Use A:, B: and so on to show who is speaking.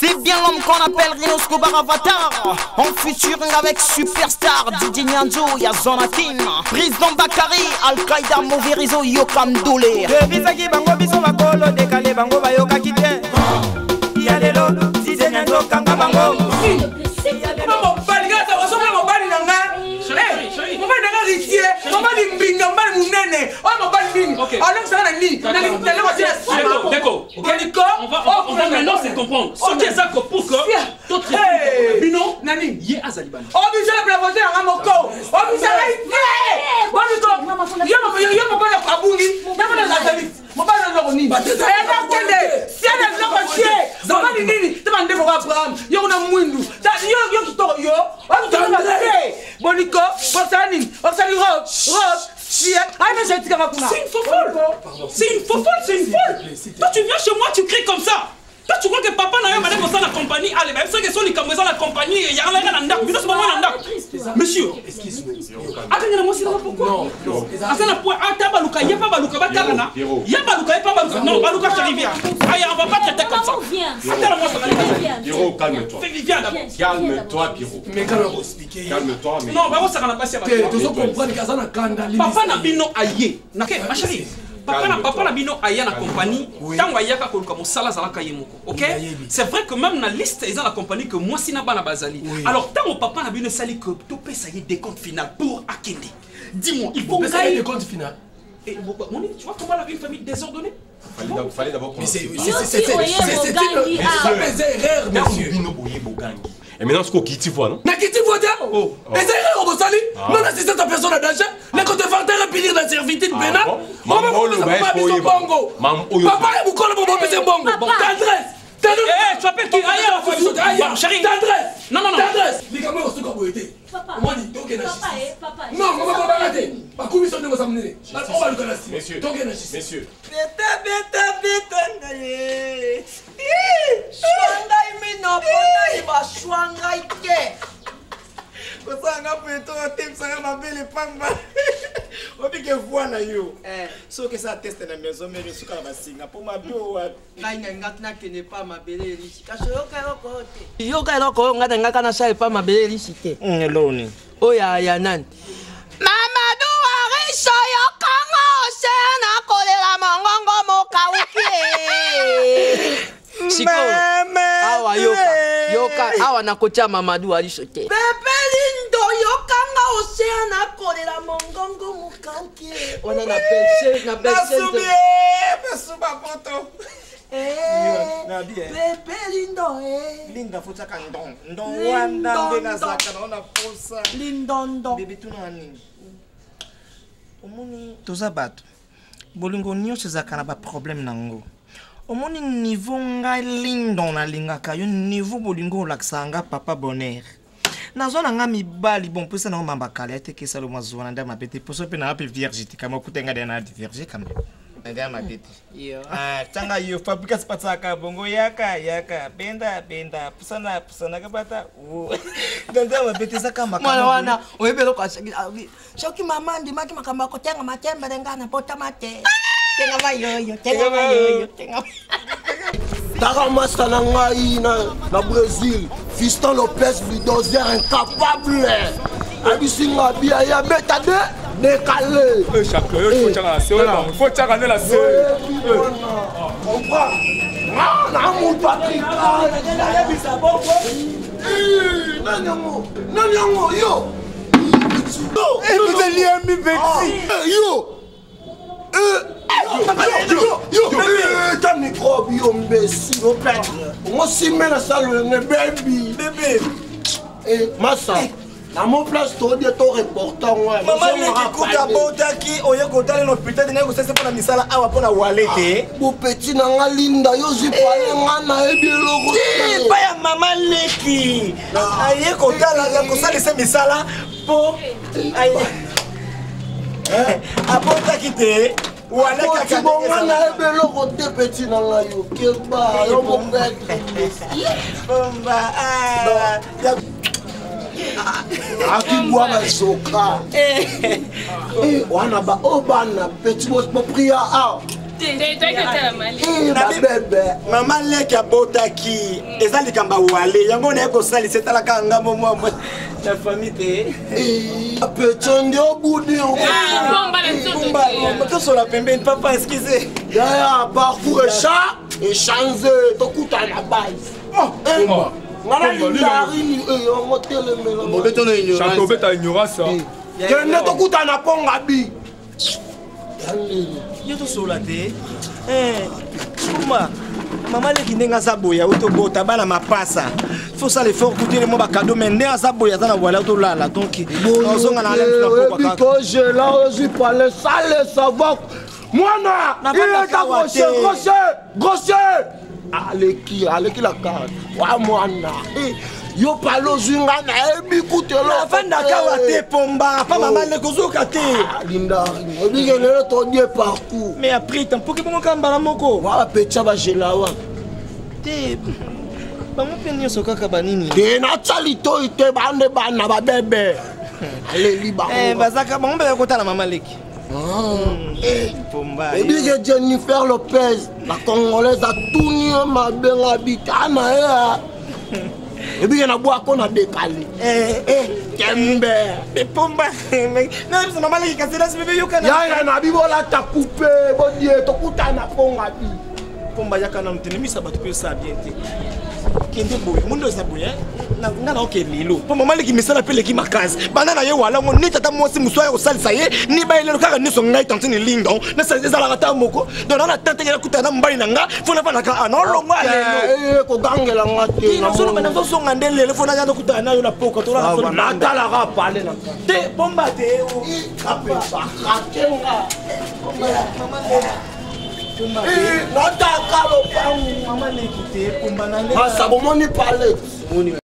A: C'est bien l'homme qu'on appelle Rino Scobar Avatar. En featuring avec Superstar, Didi Nyanzo, Yazonatin, Président Bakary, Al-Qaïda, Mauvais Réseau, Yokam Doulé.
B: Toyebisaki bango biso bakolo dekale bango bayokaki te ya lelo Didi Nyanzo kanga bango.
C: Mobali mobali na nga mobali na nga ritie mobali mbinga mobali munene oyo mobali nini alongisaka na nini naleko tia
D: na On va maintenant se comprendre. Soki eza ko pour que to bino
C: nani
D: ye azali bana.
C: Obisa la plavote na nga moko. Obisa ngai te. Boniko yo yo mobali abungi. Yo mobali azali. Mobali na loko nini? Eza kende. Siana loko tie. Mobali nini? Te bande ko Abraham. Yo kuna mwindu. Ta yo yo kitoko yo. Oyo te. Boniko, osala nini? Osali robe, robe.
D: C'est une faux folle. C'est une faux folle, c'est une folle. Toi, tu viens chez moi, tu cries comme ça. Toi, tu crois que papa n'a pas madame la compagnie. Allez, même ceux qui sont les caméras la compagnie, il y a rien à ndako. Bino somo na ndako. Monsieur, excuse-moi. Attends, moi c'est pourquoi?
E: Non, non.
D: Attends, point ata baluka, y'a pas baluka, batalana. Y'a baluka, y'a pas baluka. Non, baluka chérie, viens. Aïe, on va pas traiter comme ça. Attends, moi ça va aller.
E: Pierrot, calme-toi.
D: Viens d'abord.
E: Calme-toi, Pierrot.
F: Mais quand on expliquer.
E: Calme-toi, mais.
D: Non, bah, ça va passer.
F: Tozo comprendre qu'aza na kanda.
D: Papa na bino aye. Na ma chérie. Papa na papa na bino aya na compagnie ntango ayaka koluka mosala azalaka ye moko, ok, c'est vrai que même na liste eza na compagnie que mwasi na bana bazali. Alors ntango papa na bino esali que topesa ye décompte final pour akende, dis-moi, il faut
F: ngai décompte final.
D: Et tu vois comment la une famille désordonnée.
E: Fallait d'abord
F: Mais c'est une erreur, monsieur.
E: Et maintenant, ce qu'on quitte, voit, non?
F: Mais qui tu vois, oh. Et c'est erreur, Bosali. Non, assistance à personne en danger. Les contrefarteurs punir la servitude pénale. Maman, papa, papa, vous connaissez mon bongo. Tendresse.
D: Eh, tu appelles qui? Aïe, chérie.
F: Tendresse.
D: Non, non, non.
F: Tendresse. Les caméras sont comme été.
G: Papa.
F: Moi, donc,
G: papa, papa.
F: Non, maman, papa, arrêtez. Pas commission de vous amener. On va le connaître.
E: Messieurs.
F: Donc,
E: Messieurs.
B: Beta, beta, beta, ngaye. Shwa ngai mino mpona liba shwa ngai te.
H: Kosala nga boye to otemisaka mabele pamba. Obike voi na yo. Soki esala teste na maison mère esuka na basinga mpo mabe owapi.
B: Ngai nalingaki nakende pa mabele elisi. Kasi oyoka eloko oyo te. Yoka eloko oyo ngai nalingaka nasala epa mabele elisi te.
H: Eloni.
B: Oyo ya nani? Mamadou Ariso yokanga osea nakolela mongongo mokauki. Sikoyo awa yoka yoka awa nakotia Mamadou Ariso te. Pepe Lindo yokanga osea nakolela mongongo mokauki. Wana na belse na belse.
H: Nasubi basuba poto.
B: Pepe Lindo
H: Linda fotiaka ndon ndon wana nde nazalaka nao na posa.
B: Lindondo.
H: Bebe tuna nini? Omoni toza bato. Bolingo nyonso ezalaka na baproblème nango. Omoni niveau ngai Lindo nalingaka yo niveau bolingo olakisaka nga papa bonheur. Nazwa na nga mibali bon mposa nango mambakala ya te kesala mwa zuwa na nde mabe te poso mpe na mpe vierge te kama okuta nga na vierge kama. Nde mabe te. Tanga yo fabrikas patsaka bongo yaka yaka benda benda pusana pusana kabata. Nde mabe te saka
B: makama. Mwana wana oyebi eloko soki mama ndimaki makambo ya kotenga matembele nga na botama te. Tenga mayoyo, tenga mayoyo, tenga.
I: Tara masta na ngai na Brésil, Fiston Lopez bulldozer incapable. Abisinga bia ya beta de décalé.
J: Champion, faut tchaka la se, faut tchaka la se.
I: Comprends? Na mon Patrick. Nani yango? Nani yango yo?
H: Vous allez ami petit.
I: Yo. Yo, ta microbe, yo, mbesi, yo, pêtre. Moi, si, mais la salle, baby.
H: Bébé.
I: Eh, massa. Na mon place, to dit to reporter, moi.
H: Maman, leki kuta botaki, oye kotala na hôpital, ndenge kosese pona misala awa pona walete.
I: Bo petit na nga Linda, yo zi pale nga na yebi eloko te.
H: Pa ya mama leki. Aye kotala ya kosalisa misala po aye. Abotaki te.
I: Wala bonga na yebi eloko te petit na nga yo. Keba, yo mo prêtre.
H: Bomba.
I: Akibwa bazoka. Wana ba obana petit bo priya a.
H: Mama leki abotaki eza likambo awale yango naye kosalisa etalaka ngambo mwa na famille te.
I: Petit nde obudi.
H: Tosola pembeni papa, excuse.
I: Yaya, parcours echa échange tokutana base. Nga nalindarini yango telemela.
J: Obeta ignorance.
I: Kende tokutana mponga bi.
H: Yo tosola te. Kuma mama leki ndenge aza boye auti obota bana mapasa, faut sala effort kutele mwa bakado, me ndenge aza boye aza na wala tolala, donc ozonga na
I: oyebi kozela ozwi pale sale savoir mwana ileta grossier grossier grossier aleki aleki la carte wa mwana yo pale ozwi nga nayebi kutelo.
H: Afandaka wa te pomba pa mama leki ozoka te.
I: Linda obike lelo todie parcours.
H: Mais après tampoki bongo kaka mbala moko.
I: Wa bapetya bagela wa.
H: Te bango mpe nyonso kaka banini.
I: Te natya litoi te bande bana babebe aleli bango.
H: Bazaka bango mpe bakotala mama leki.
I: Ebike Jennifer Lopez la congolaise atuni yo mabenga bita na ye ebike na bwako na dekale kembe.
H: Pomba nayebisa mama leki kasi nasi bebe yokana.
I: Yaya na bibolata coupe bodie tokutana mponga bi.
H: Pomba yaka nanu te nemisa bato mpe osala bien te. Kende boye mondo eza boye nga na oke lelo mpo mama leki misala mpe eleki makasi banda na ye walango ni tata mwasi mosu aya kosalisa ye ni bayelelo kaka nyonso ngai tantine lindon ezalaka ta moko donc na na tante nakutana na mobali na nga fo nafandaka naolongwa lelo.
I: Kogangela nga te.
H: Nazoloba nazozonga nde lelo fo naya nakutana nayo na poka.
I: Natalaka pale na
H: te bomba te.
I: Akenga nataka lopangu.
H: Mama leki te pomba na
I: masa bomoni pale.